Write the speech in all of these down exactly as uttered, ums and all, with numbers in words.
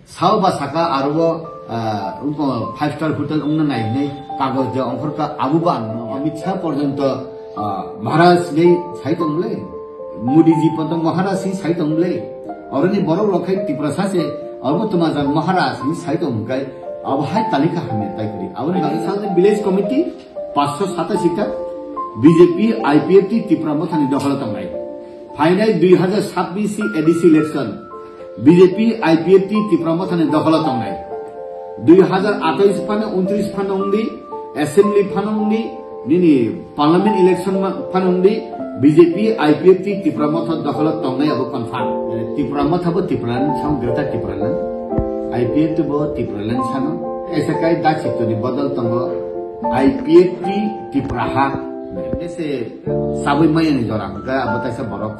Sao ba saka aro, ah, wngkha five star hotel wngna nai hinwi kagoj de ongkhorkha, abo ba ang Amit Shah porjonto, ah, Maharaj hinwi sai tong le, Modi ji porjonto Maharaj hinwi sai tong le, oroni borok rok khai Tiprasa se, abo tuma jang Maharaj hinwi sai tong hwnkhe, abo hai talika hamya tai kwrwi. Aboni bagwi salni village committee paanch sho satashi ta B J P I P F T Tipra Mothani dokholo tongnai. Phainai dui hazar sabbish A D C election B J P I P F T Tipra Mothani dokholo tongnai. Dui hazar atais phano, untris phano wngdi, assembly phano wngdi, nini parliament election ma-, phano wngdi, B J P I P F T Tipra Motha dokholo tongnai abo confirm. Tipra Motha bo Tipraland, sam Greater Tipraland. I P F T bo Tipraland sano. Kaisa kai da chittoni bodol tongo. I P F T Tipraha. Ese sabui maya ni jora hwnkhe abo taisa borok.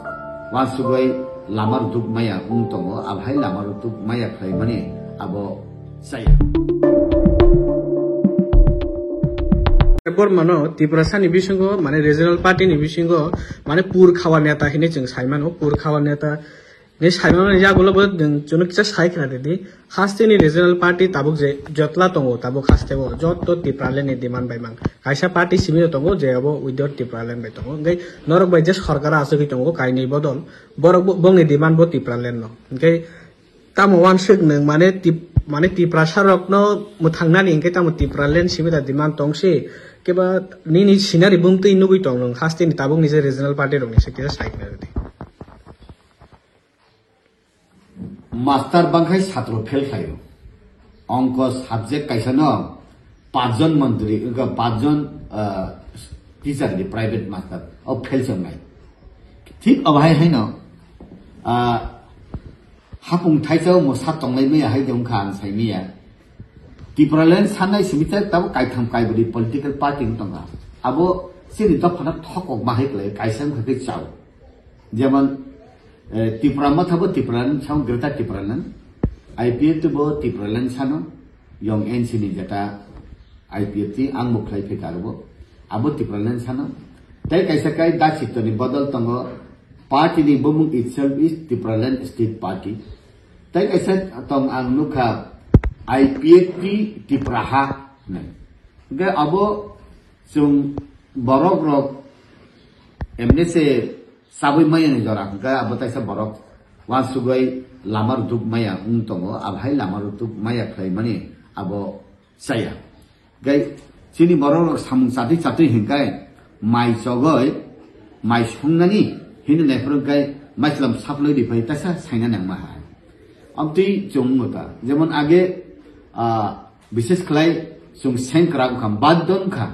Wansugui lama rwtuk maya wng tongo, abhai lama rwtuk maya khlaimani abo chaya. Bormano Tiprasani bisingo, mane regional party ni bisingo, mane pur khawa neta hinwi chwng saimano, pur khawa neta ni saimano yagulo bo chwng chwngno kisa sai khna rwdi. Hasteni regional party tabuk je jotla tongo, tabuk hasteo jotto Tipraland ni demand bai mang. Kaisa party simi tongo je abo without Tipraland bai tongo. Hwnkhe norok bai je sorkar achugwi tongo kainwi bodol, borok bo, bongni demand bo Tipraland no. Hwnkhe tamo wansuk nwng mane Tip-, mane Tiprasa rokno mwthangnani hwnkhe tamo Tipraland simi da demand tongsi, keba nini sinari bumtwi nugwi tong nwng hasteni tabukni je regional party rokni se kisa sai khna rwdi. Master bangkhai satro fail khlaio. Ongko subject kaisa no pachjon mantri, wngkha pachjon, ah, teacher di private master o fail songnai. Thik obo hai haino, ah, hapung thaisa o mosa tonglai maya hai de wngkha ang sai maya. Tipraland sanai simi ta tabo kaitham kaibri political party wng tongkha. Abo chini dophano thokok ma hai khlai kaisa wngkha khe chao. Jemon, eh, Tipra Motha bo Tipraland, sam Greater Tipraland, I P F T bo Tipraland sano, Young N C ni jeta I P F T, ang bo khlai phi karo bo, abo Tipraland sano. Tai kaisa kai da chittoni bodol tongo, party ni bumung itself is Tipraland State Party. Tai kaisa tong ang nukha I P F T Tipraha hinwi. Hwnkhe abo chwng borok rok emne se Sabui maya ni jora hwnkhe abo taisa borok wansugwi lama rwtuk maya wng tongo, abhai lama rwtuk maya khlaimani abo chaya. Gai chini borok rok samung chatwi chatwi hwnkhe mai chogwi mai songnani hino naiphuru gai maichwlam saplwi riphai taisa saina nangma hai. Amtwi chwng wngkha. Jemon age, ah, bishes khlai chwng sengkrak wngkha, baddo wngkha.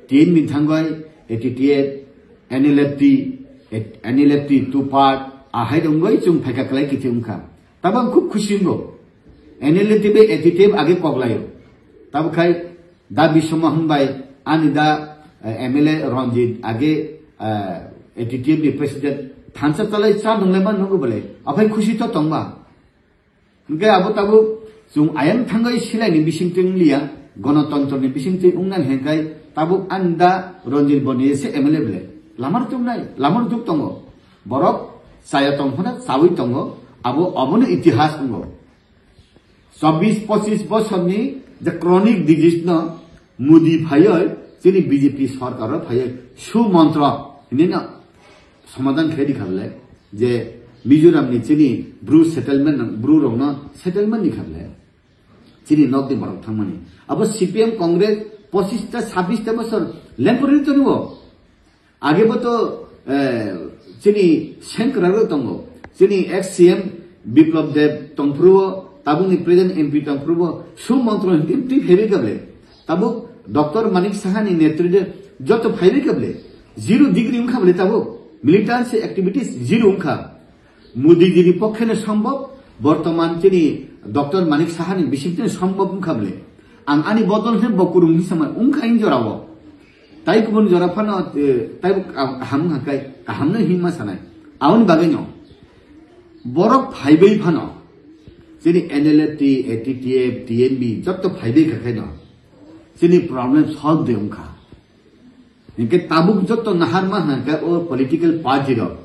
Tin minthangoi A T T F, N L F T, N L F T two part, ahai rwngoi chwng phaikha khlai kithi wngkha. Tabo ang khub khusi wngo. N L F T bai A T T F age koklaio. Tabo khai da Biswama hwnbai ani da, eh, M L A Ranjit age, eh, A T T F ni president thansa chalai cha nunglai ma nungo bole. Aphai khusi to tongba. Hwnkhe abo tabuk chwng ayang thangwi silaini bisingtwi wngliya, gonotontroni bisingtwi wngnani hwnkhe tabuk ani da Ranjit Boni se M L A bole. Lamar chuknai, lamar chuk tongo. Borok chaya tong phano chawi tongo, abo obono itihas wngo. Chobbish pochish bosorni je chronic disease no Modi phaioi chini B J P sorkar o phaioi su montro hinwi no somadhan khlai di kha bole je Mizoram ni chini Bru settlement no, Bru rok no settlement ni kha bole chini nok ni borok thangmani abo C P M Congress pochish ta sabbish ta bosor lemporwi tongo. Age bo to, eh, chini sengkrak rok tongo. Chini ex C M Biplab Deb tongphuru o, tabukni present M P tongphuru o, su montro hwnkhe twi phaibai kable. Tabuk Doctor Manik Saha ni netritwe joto phaibai kable. Zero degree wngkha bole tabuk. Militancy activities zero wngkha. Modi ji ni pokkhe no sombhob, bortoman chini Doctor Manik Saha ni bisingtwi no sombhob wngkha bole. Ang ani bodol khe bo kwrwng hinwi sama wngkha in jora o. Tai kubun jora phano, eh, tai bo ka-, kaham wngkha kai, kaham no hinma sanai. Aboni bagwi no borok phaibai phano chini N L F T, A T T F, T N B joto phaibai kha khai no chini problem solve de wngkha. Hinkhe tabuk joto naharma hwnkhe o political party rok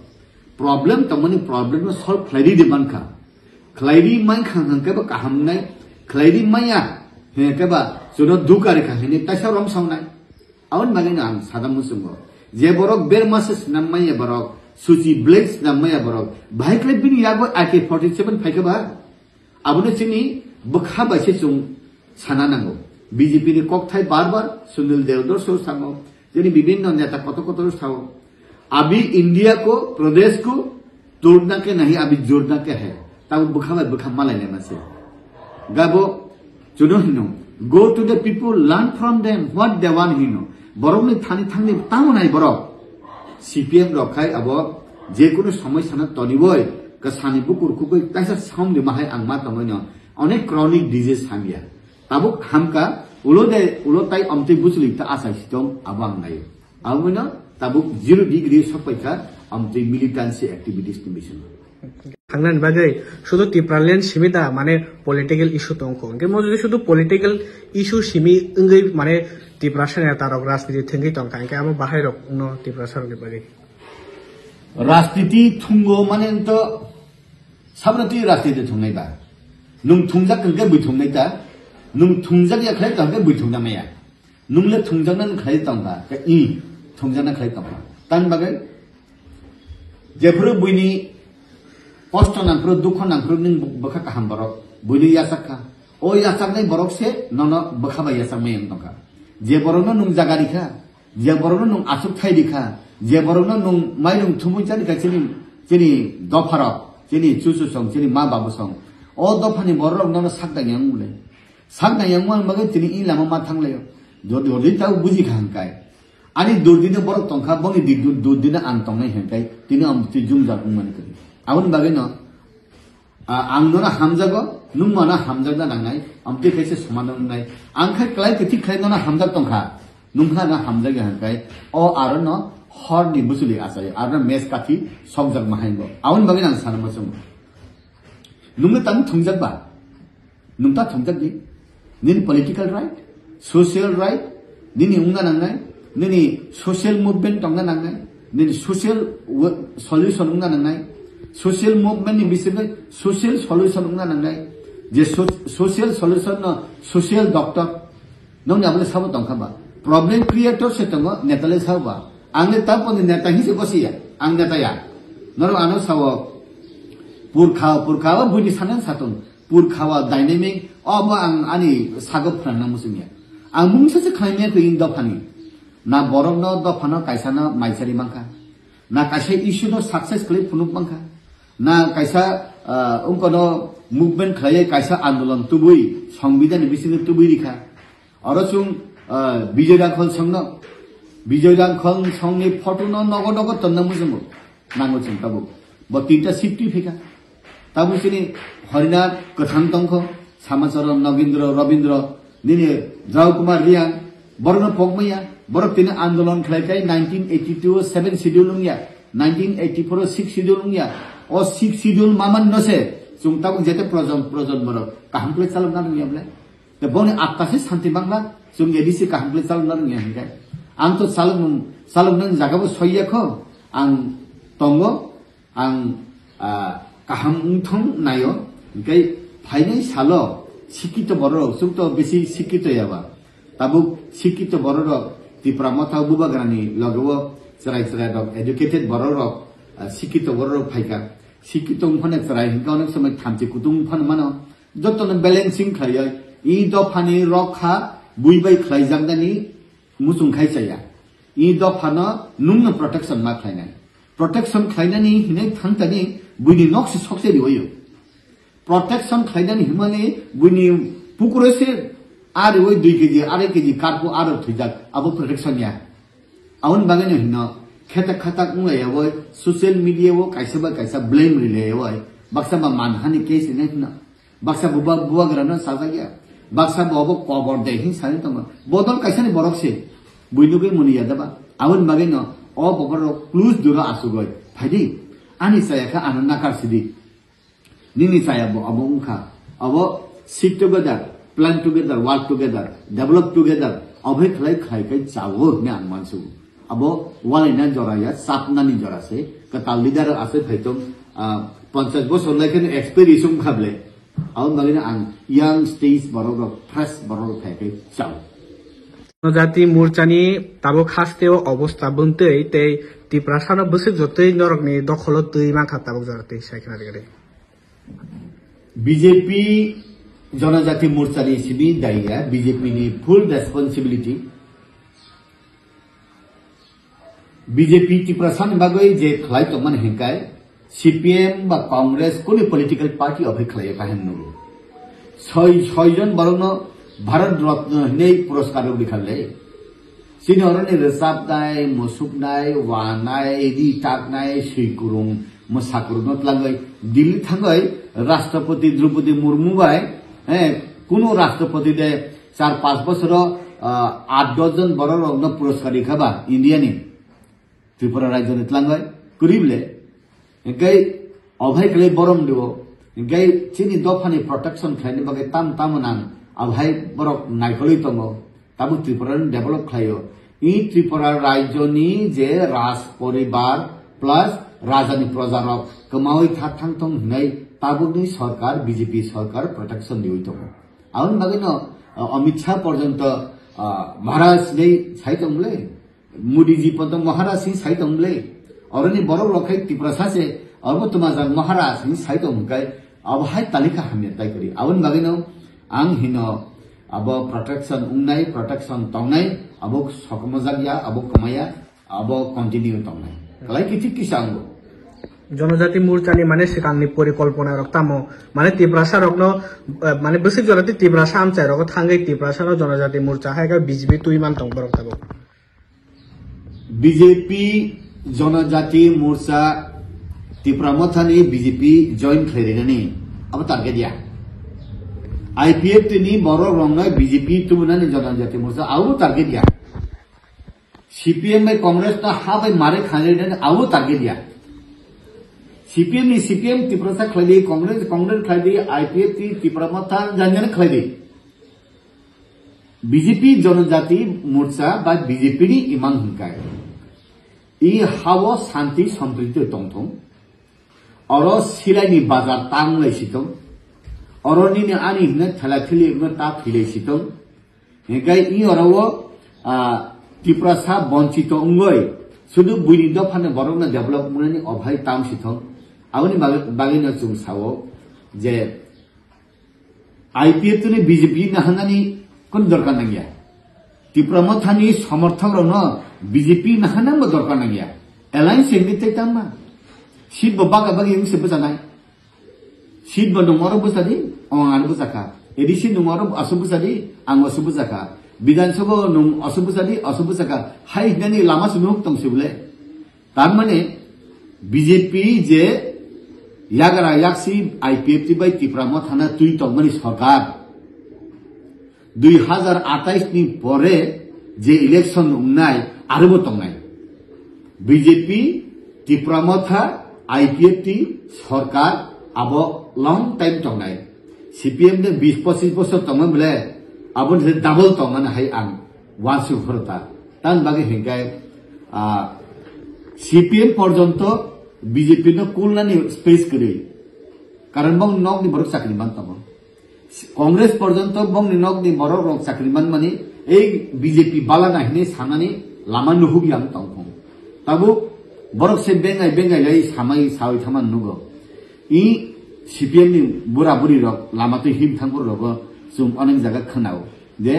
problem tongmani problem no solve khlai di mankha. Khlaidi mankha hwnkhe bo kaham wngnai, khlaidi maya hwnkhe ba chwngno dukha rikha hwnwi taisa romsawnai. Aboni bagwino ang sada muchungo, je borok berma se swnam maya borok, suchi blade swnam maya borok, bahai khlai bini yago A K forty seven phaikha ba? Abono chini bwkha bai se chwng sana nango. B J P ni kokthai bar bar Sunil Deodor so sango, chini bibhinno neta kotor kotor sao, "Abhi India ko, Pradesh ko todna ke nahi, abhi jodna ke hai." Tamo bwkha bai bwkha malai lai mase. Gabo chuno hino, "Go to the people, learn from them what they want," hino. Borok ni thani thangni tamo nai borok. C P M rok khai abo je kunu somoi sana toni boi, ka sani bukur kugui kaisa somni mahai ang ma tongoi no. Onek chronic disease hamya. Tabuk hamka, ulo de, ulo tai omtwi buchli ta asai sitong abo ang nai. Abo no tabuk zero degree sokpaikha, omtwi militancy activities ni bisingo. Thangnani bagwi sudu Tipraland simi da mane political issue tongkho. Hwnkhe mo jodi sudu political issue simi wngwi mane Tiprasa netarok rajniti thwngwi tongkha, hwnkhe amo bahairok no Tiprasarokni bagwi. Rajniti thungo mane to sabra twi rajniti thungnai ba. Nung thungjak hwnkhe bui thungnai ta, nung thungjak ya khlai ta hwnkhe bui thungna maya. Nung le thungjakna khlai tongkha, ka i thungjakna khlai tongkha. Tan bagwi jephuru buini kosto nangphuru, dukho nangphuru nung bwkha kaham borok, buini yachak kha. O yachaknai borok se nono bwkha bai yachakmai wng tongkha. Je borokno nung jaga rikha, je borokno nung aswk thai rikha, je borokno nung mairung thumui cha rikha chini, chini dopharok, chini chuchusong, chini ma babusong. O dophani bororok nono sak dangya wng le. Sak nai yang wng bagwi tini i lama ma thang laio. Jodi, jodi tau buji kha hwnkhe. Ani durdino borok tongkha, boni di-, du-, durdino ang tongnai hwnkhe, tini ang twi jumjak wngmani kwrwi. Aboni bagwino, a, ang nono hamjago, nung mano hamjakna nangnai, amtwi khaisa soman wngnai. Ang khai klai kwthwi khlai nono hamjak tongkha, nung kha no hamjak ya hwnkhe, o arono horni buchuli achaio, arono mes kathi sokjak mahaingo. Aboni bagwino ang sana muchungo. Nungno tamo thungjak ba? Nung ta thungjak di. Nini political right, social right, nini wngna nangnai, nini social movement tongna nangnai, nini social wo-, solution wngna nangnai, social movement ni bisingo social solution wngna nangnai, je so-, social solution no social doctor, nongni abole sabo tongkha ba? Problem creator se tongo, neta le sabo ba? Ang le taponi neta hinse bosi ya, ang neta ya. Norok ano sao, purkha, purkha o buini sanan satung. Purkha o dynamic, obo ang ani sago phrangna muchungya. Ang mungsa se khlaimaya kwi dophani. Na borokno dophano kaisano maichari mankha. Na kaisa issue no success khlai phunuk mankha. Na kaisa, ah, ungkono movement khlaiwi kaisa andolon tubui, Songbidan ni bisingo tubui rikha. Oro chwng, ah, Bijoy Rangkhol songno, Bijoy Rangkhol songni photo no nogo nogo tonna muchungo. Nango chwng tabuk. Bo tinta sifty phika. Tabuk chini Harinath kwthang tongkho, Samacharan, Nogindra, Rabindra, nini Jao Kumar Reang, borokno pokmaya, borok tini andolon khlai kai nineteen eighty-two o seven schedule wngya, nineteen eighty-four o six schedule wngya. O six schedule maman no se, chwng tabuk jete projon, projon borok kaham khlai chalokna nungya bole. Te boni atta se santi bangla, chwng A D C kaham khlai chalokna nungya hinkhe. Ang to chalok nung, chalokna jaga bo soiya kho, ang tongo, Ang, ah, kaham wngthong naio, hwnkhe phainai salo sikito borok, chwngto bisi sikito yaba. Tabuk sikito bororok Tipra Motha Bubagrani logeo chwrai chwrai rok, educated bororok, ah, sikito bororok phaikha. Sikito wngphano chwrai hwnkhe onek somoi thamchi kutung phano mano. Jotono balancing khlaiwi, i dophani rokha bui bai khlaijaknani muchung khai chaya. I dophano nungno protection ma khlainai. Protection khlainani hinwi thangtani buini nok se sokse riwaio. Protection khlainani himani buini pukuro se a riwai dui K G, arai K G karpu aro thwijak, abo protection ya. Aboni bagwino hino khetak khatak wnglaiyawai social media o kaisa bai kaisa blame rilaiyawai baksa ba manhani case hinai hino. Baksa buba-, bubagrano sajak ya. Baksa bo obo kobor de hin sani tongo. Bodol kaisani borok se. Bui nugui muni ya daba. Aboni bagwi no o boborok plus duro asugoi. Phaidi. Ani chaya kha ano nakar sidi. Nini chaya bo abo wngkha. Abo sit together, plan together, work together, develop together. Obo khlai khlai kai chawo hwnwi ang mansugo. Abo walaina jora ya, chapnani jora se. Kwtal leader asai phaitong, ah, Ponchash bosor lai kheno experience wng kha ble. Aboni bagwi no ang young stage borok rok, fresh borok rok phai khe chao. Jonojati Morchani tabuk hasteo obostha bwntwi tei Tiprasano bwswk jotoi norokni dokholo twi mankha tabuk jora twi sai khna rwgwi. B J P Jonojati Morchani simi daiya, B J P ni full responsibility. B J P Tiprasani bagwi je khlai tongmani hinkai C P M ba Congress kuni political party ophai khlai ta hin nugo. Soi, soi jon borokno Bharat Ratna hinwi puraskar rwdi khalle. Chini oroni rwchapnai, musuknai, wanai, ri taknai, swikurung, mwsakurungno tlangwi Delhi thangwi Rashtrapati Draupadi Murmu bai, eh, kunu Rashtrapati de char panch bosoro, ah, at dos jon borok rokno puraskar rikha ba India ni, Tripura rajyo ni tlangwi kwrwi ble. Hinkhe obo hai khlai borom dio. Hinkhe chini dophani protection khlaini bagwi tam tamo nang, abo hai borok naikolwi tongo. Tabuk Tripura ni develop khlaio. I Tripura rajyo ni je Raj poribar plus raja ni proja rok kwmawi thak thang tong hinwi tabukni sorkar, B J P sorkar protection diwi tongo. Aboni bagwi no, uh, Amit Shah porjonto, uh, Maharaj hinwi sai tong ble. Modi ji porjonto Maharaj hinwi sai tong ble. Oroni borok rok khai Tiprasa se, abo twmajak Maharaj hinwi sai tong hwnkhe, abo hai talika hamya tai kwrwi. Aboni bagwi no ang hino abo protection wngnai, protection tongnai, abo sokomojak ya, abo kwmaya, abo continue tongnai. Kwlai kichik kisa wngo. Jonojati Morchani mane swkangni porikolpona rok tamo, mane Tiprasa rokno, eh, mane bwswk jora tei Tiprasa amchai rogo thangwi Tiprasa no Jonojati Morcha hai khe B J P twi man tong borok tabuk. B J P Jonojati Morcha Tipra Mothani B J P join khlai rinani abo target ya. I P F T ni borok rokno B J P tubunani Jonojati Morcha abo target ya. C P M bai Congress no ha bai mare khanai abo target ya. C P M ni C P M Tiprasa khlai di, Congress, Congress khlai di, I P F T Tipra Motha janjani khlai di. B J P Jonojati Morcha ba B J P ni imang hwnkai. I hao santi sampriti tongthung. Oro silai ni bazar tang lai sitong. Oro nini ani hwnwi thela thili hwnwi ta thilai sitong. Hinkhe i oro o, ah, Tiprasa bonchito wngwi sudu buini dophani borokno develop wngnani ophai tang sitong. Aboni bagwi, bagwino chwng sao je I P F T ni B J P naharnani kun dorkar nangya. Tipra Mothani somorthok rokno B J P naharnani bo dorkar nangya. Alliance wngwi tei tangma. Seat bo baga bagi wngse bwchanai. Seat bo nung oro bwchadi, ang aro bwchakha. A D C nung oro asu bwchadi, ang asu bwchakha. Bidhan Sabha nung asu bwchadi, asu bwchakha. Hai hinani lama simi huk tong sibole. Tar mane B J P je yagra yaksi I P F T bai Tipra Mothano twi tongmani sorkar dui hazar atais ni pore je election wngnai arobo tongnai. B J P, Tipra Motha, I P F T sorkar abo long time tongnai. C P M de bis pochis bosor tongmani bole abo ni double tongmani hai ang uansuk phuru ta. Tamni bagwi hinkhe, ah, C P M porjonto B J P no kulnani space kwrwi. Karon bong nokni borok chakri man tongo. Congress porjonto bongni nokni borok rok chakri man mani ei B J P balana hinwi sanani lama nuhuk yang tongthung. Tabuk borok se bengai bengai lai samai sawi thaman nugo. I C P M ni bura buri rok lama twi him thang buru rogo chwng onek jaga khwnao je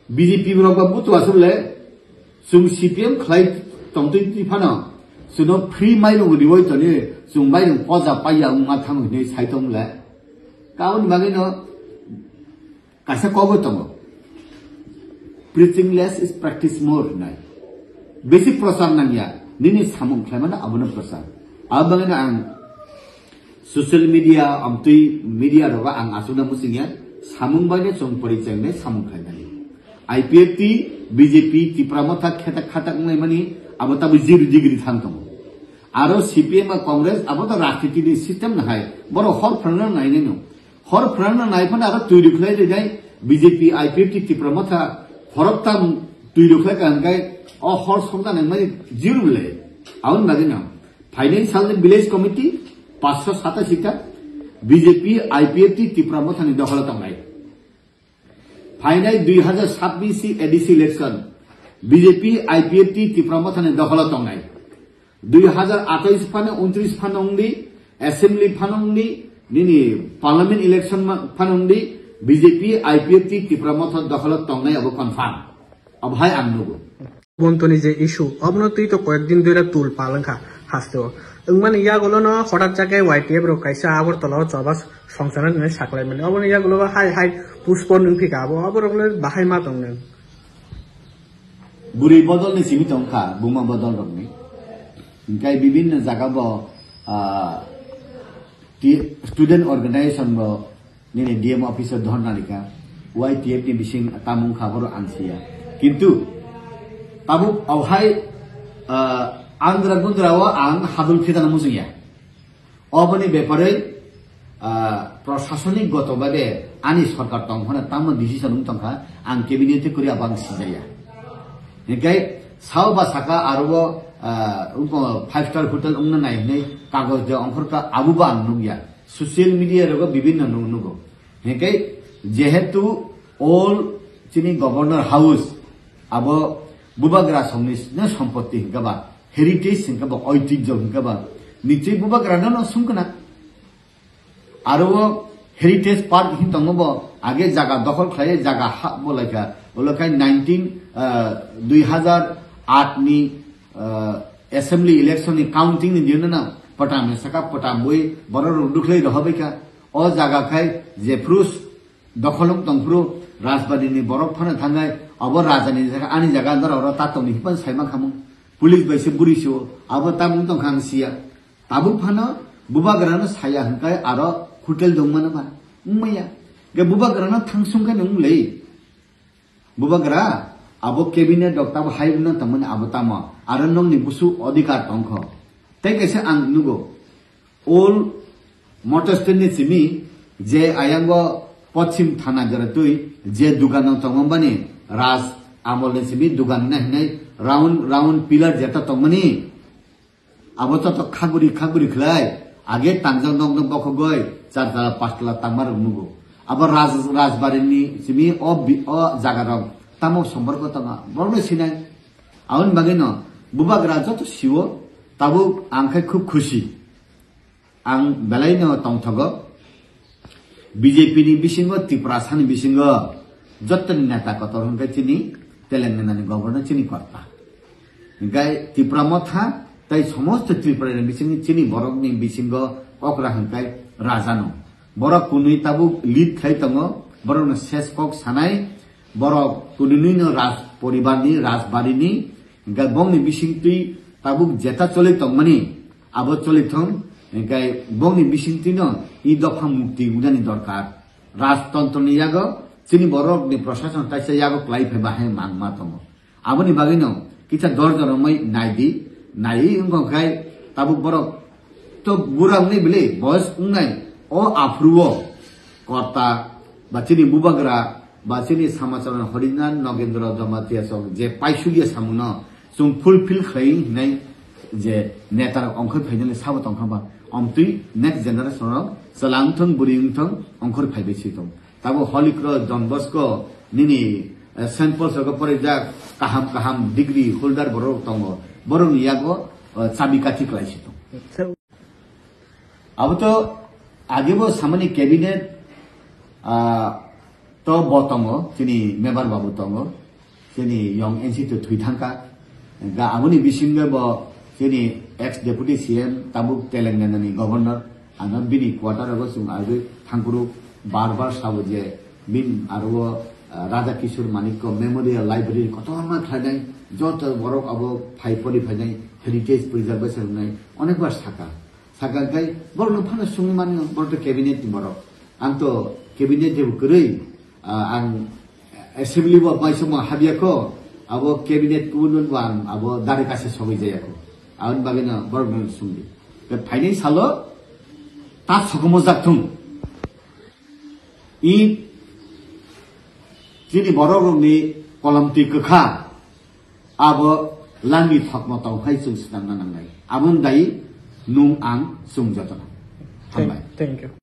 B J P rok ba butu aswk le, chwng C P M khlai tongtwi twi phano, chwngno free mairung riwi toni, chwng mairung poja paiya wngma thang hinwi sai tong le. Kauni bagwi no kaisa kok bo tongo. Preaching less is practice more hinai. Basic prochar nangya, nini samung khlaimano abono prochar. Abo bagwi no ang social media, amtwi media rogo ang aswkno mwswngya, samung baino chwng porichai wngnai samung khlainani. I P F T, B J P, Tipra Motha khetak khatak wngnaimani abo tabuk zero degree thang tongo. Aro C P M ba Congress abo to rajniti ni system no hai, borok hor phrwngno nainai no. Hor phrwngno nai phano aro twi rwkhlai rijai B J P, I P F T, Tipra Motha khoroktham twi rwkhlai ka hwnkhe o hor sokna nangmani zero le. Aboni bagwi no. Financial ni village committee, Paanch sho satai ta B J P I P F T Tipra Mothani dokholo tongnai. Phainai dui hazar sabbish A D C election B J P I P F T Tipra Mothani dokholo tongnai. Dui hazar atais phano, untris phano wngdi, assembly phano wngdi, nini parliament election ma-, phano wngdi, B J P I P F T Tipra Motha dokholo tongnai abo confirm. Abo hai ang nugo. Bontoni je issue, obono twi to koyek din dhoira tul pal wngkha hasteo. Wngmani yagulo no hotat jagwi Y T F rok kaisa Agartala o choba songchana hinwi saklaimani. Oboni yagulo bo hai hai postpone wngphika abo, oborok le bahai ma tongnai. Bwrwi bodol ni simi tongkha, buma bodol rokni. Hinkhe bibinno jaga bo, ah, ti-, student organization bo nini D M office o dhorna rikha, Y T F ni bising tamung kha boro ang siya. Kintu tabuk awhai, ah, andra gundra o ang hadul phidana mujungya. Oboni bepare, ah, prosasonik goto babe ani sorkar tong phano tamo decision wng tongkha, ang cabinet kwrwi abo ang sijaya. Hinkhe sao ba saka aro, ah, wngkha five star hotel wngna nai hinwi kagoj de ongkhorkha, abo bo ang nukya. Social media rogo bibinno nuk-, nugo. Hinkhe jehetu all chini governor house abo bubagra songni no sompotti hinkhe ba, heritage hinkhe ba, oitijjo hinkhe ba, nichoi bubagra no no sumkna. Aro o heritage park hin tongo bo, age jaga dokhol khlai, jaga ha bo laikha, ulo khai nineteen, ah, dui hazar aat ni, ah, assembly election ni counting ni dino na, pota me saka pota bui borok rok dukhlai rohobai kha. O jaga khai jephru dokhol wng tongphuru, rajbari ni borok phano thangnai, abo raja ni jaga, ani jaga andar oro ta tongni hipan saima khamung. Police bai se buri se o, abo tamung tongkha ang siya. Tabuk phano bubagra no saya hwnkhe aro hotel dongmano ba wngmaya. Ge bubagra no thangsung khe nung le. Bubagra abo cabinet rok tabo hai wngna tongmani abo tamo. Aro nongni busu odhikar tongkho. Tei kaisa ang nugo. Ol motor stand ni simi je ayango pochim thana jora twi je dugan no tongmani Raj amol ni simi dugan na hinai round, round pillar jeta tongmani. Abo joto khaguri khaguri khlai, age tangjak nokno bokhogoi char tala pas tala tangma rok nugo. Abo raj-, rajbari ni simi o bi-, o jaga rok tamo somporko tongo, borokno sinai. Aboni bagwi no bubagra joto siwo, tabuk ang khai khub khusi. Ang belai no tongthogo. B J P ni bisingo, Tiprasa ni bisingo jottoni neta kotor hwnkhe chini Telangana ni governor chini korta. Hwnkhe Tipra Motha tei somosto Tripura ni bisingo chini borok ni bisingo okra hwnkhe raja no. Borok kunui tabuk lead khai tongo, borok no ses kok sanai, borok kunui no raj poribar ni, rajbari ni, hwnkhe bongni bisingtwi tabuk jeta choli tongmani, abo choli thung, hwnkhe bongni bisingtwino i dopha mukti wngnani dorkar. Rajtontro ni yago chini borok ni prosason kaisa yago kwlai phai bahai mangma tongo. Aboni bagwino kisa dor dor wngwi nai di, nai wngkha khai tabuk borok to bura wngwi bwlwi boyos wngnai o aphuru o korta ba chini bubagra ba chini Samacharan Horinand Nagendra Jamatia sok je paisugya samungno chwng fulfill khlai hinai je neta rok ongkhor phainani sabo tongkha ba, omtwi next generation rok chwla wngthong bwrwi wngthong ongkhor phaibai si tong. Tabo Holikro Don Bosco nini, eh, Saint Paul sogo porijak kaham kaham degree holder borok tongo, borokni yago, eh, chabi kathi khlai si tong. Abo to agebo samani cabinet, ah, to bo tongo, chini member babu tongo, chini yong N C to thwi thangka. Ga aboni bisingo bo chini ex deputy C M tabuk Telangana ni governor, ano bini quarter rogo chwng agwi thangkuru bar bar sabo je bin aro, ah, Radha Kishore Manikya Memorial Library kotorma khlainai, joto borok abo phai pori phainai, heritage preservation wngnai, onek bar saka. Sakha khai borokno phano sungwi mano, borok to cabinet ni borok. Ang to cabinet jebo kwrwi, ah, ang assembly bo maisongma habya kho, abo cabinet kubun bo ang abo dari kasa sogwi jaya kho. Aboni bagwi no borokno sungdi. Tei phainai salo ta sokomojak thung. I chini borok rokni kolomtwi kwkha. Abo langni thokno tongphai chwng swnamna nangnai. Aboni dai nwng ang chwng jotono. Hambai. Thank you.